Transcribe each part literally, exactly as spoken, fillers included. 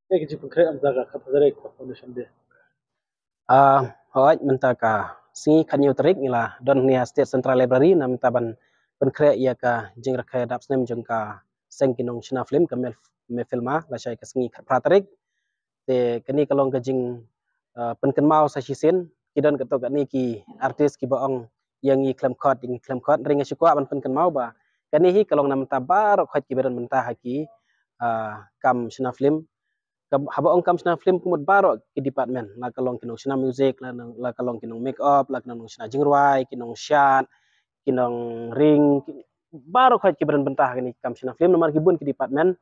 Kaei ka jingpynkhreh mynta ka khatar tarik ka Foundation Day? Ah, hooid, mynta ka sngi khathynñiew tarik ngi la don hangne ha State Central Library na mynta ban pynkhreh ïa ka jingrakhe dap snem jong ka seng ki nongshna film ka Mel-, Mefilma lashai ka sngi khatphra tarik. Te kane ka long ka jing, ah, pynkynmaw sa shisien, ki don katto katne ki artist kiba ong ïa ngi khlem khot, ïa ngi khlem khot, hynrei nga shu kwah ban pynkynmaw ba kane hi ka long na mynta baroh khoit kiba don mynta ha ki, ah, kam shna film. Ka, haba ong kam shna film ka mut baroh ki department, la ka long ki nongshna music, la nong, la ka long ki nong make up, la ki nongshna jingrwai, ki nongshad, ki nongring, ki, baroh khoit kiba don mynta ha kane kam shna film namar ki bun ki department.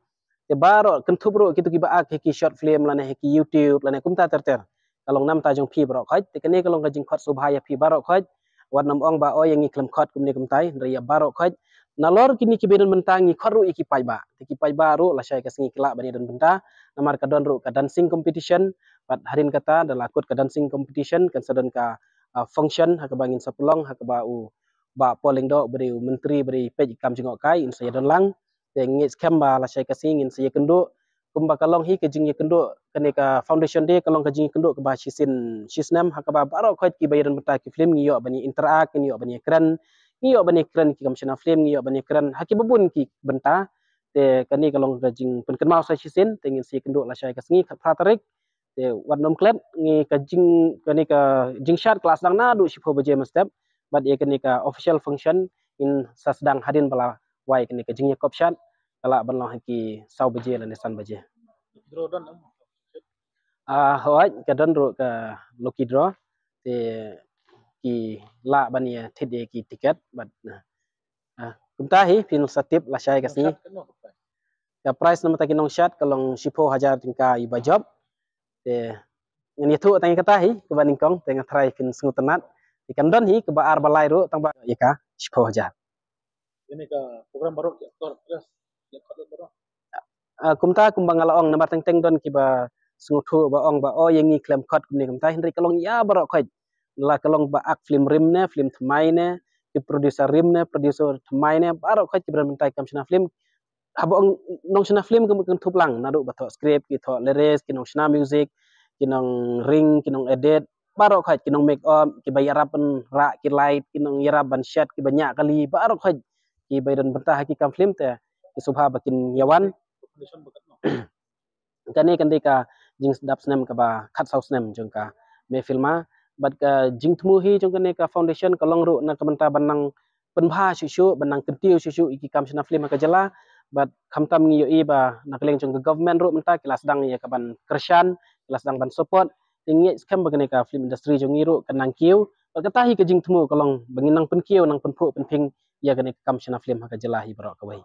Te baroh kynthup ruh kito kiba act ha ki short film lane ha ki YouTube lane kumta ter ter. Ka long na bynta jong phi baroh khoit, te kane ka long ka jingkhot sngewbha ïa phi baroh khoit. Wat nym ong ba, "Oh, ïa ngi khlem khot kumne kumtai," hynrei ïa baroh khoit. Nalor kine kiba don bynta ngi khot ruh ïa ki paidbah. Te ki paidbah ruh lashai ka sngi ki lah ban ïadon bynta. Namar ka don ruh ka dancing competition. Bad hadien kata da la kut ka dancing competition kan sa don ka, ah, function ha kaba ngin sa pynlong ha kaba u Bah Paul Lyngdoh ba dei u Myntri ba dei peit ïa ka kam jngohkai, ngin sa ïadon lang. Te ngi ngeit skhem ba lashai ka sngi ngin sa ïakynduh. Kumba ka long hi ka jingïakynduh, kane ka Foundation Day ka long ka jingïakynduh kaba shisien shisnem ha kaba baroh khoit kiba ïadon bynta ki film ngi ïoh ban ïa interact, ngi ïoh ban ïakren, ngi ïoh ban ïakren ki kam shna film, ngi ïoh ban ïakren ha kiba bun ki bynta. Te kane ka long ka jingpynkynmaw sa shisien, te ngin sa ïakynduh lashai ka sngi khatphra tarik. Te wat nym klet, ngi ka jing, kane ka jingshad ka la sdang naduh shiphew baje mynstep. Bad ïa kane ka official function ngin sa sdang hadien ba la wai kane ka jingïakop shad, ka lah ban long ha ki saw baje lane san baje. Draw don em? Ah, hooid, ka don ruh ka lucky draw. Te ki lah ban ïa thied ïa ki tiket bad, ah, kumta hi phin sa tip lashai ka sngi. Nongshad katno ka prize? Ka prize na mynta ki nongshad ka long shiphew hajar tyngka ïa ba jop. Te ngan ïathuh tang ïa kata hi kaba nyngkong, te nga tharai phin sngewtynnat. Te kan don hi kaba ar ba lai ruh tang ba ïa ka shiphew hajar. Kane ka program baroh ki actor, actress, ki actor baroh. Ah, kumta kumba nga la ong namar teng teng don kiba sngewthuh ba ong ba, "Oh, ïa ngi khlem khot kumne kumta," hynrei ka long ïa baroh khoit. La ka long ba act film rim ne, film thymmai ne, ki producer rim ne, producer thymmai ne, baroh khoit kiba don bynta ki kam shna film. Haba ong nongshna film ka mut kynthup lang, naduh ba thoh script, ki thoh lyrics, ki nongshna music, ki nongring, ki nong edit, baroh khoit, ki nong make up, kiba ïarap ban rah ki light, ki nong ïarap ban shet, kiba ñiah kali, baroh khoit kiba ïadon bynta ha ki kam film te ki sngewbha ba kin ïa wan. Kane kan dei ka jingdap snem kaba khatsaw snem jong ka Mefilma. Bad ka jingthmu hi jong kane ka foundation ka long ruh na ka bynta ban nang pynbha shuh shuh, ban nang kyntiew shuh shuh ïa ki kam shna film ha ka jylla. Bad khamtam ngi ïohi ba na ka liang jong ka government ruh mynta ki la sdang ïa ka ban kyrshan, ki la sdang ban support. Te ngi ngeit skhem ba kane ka film industry jong ngi ruh kan nang kiew. Bad kata hi ka jingthmu ka long ba ngin nang pynkiew, nang pynphuh pynphieng ïa kane ka kam shna film ha ka jylla hi baroh kawei.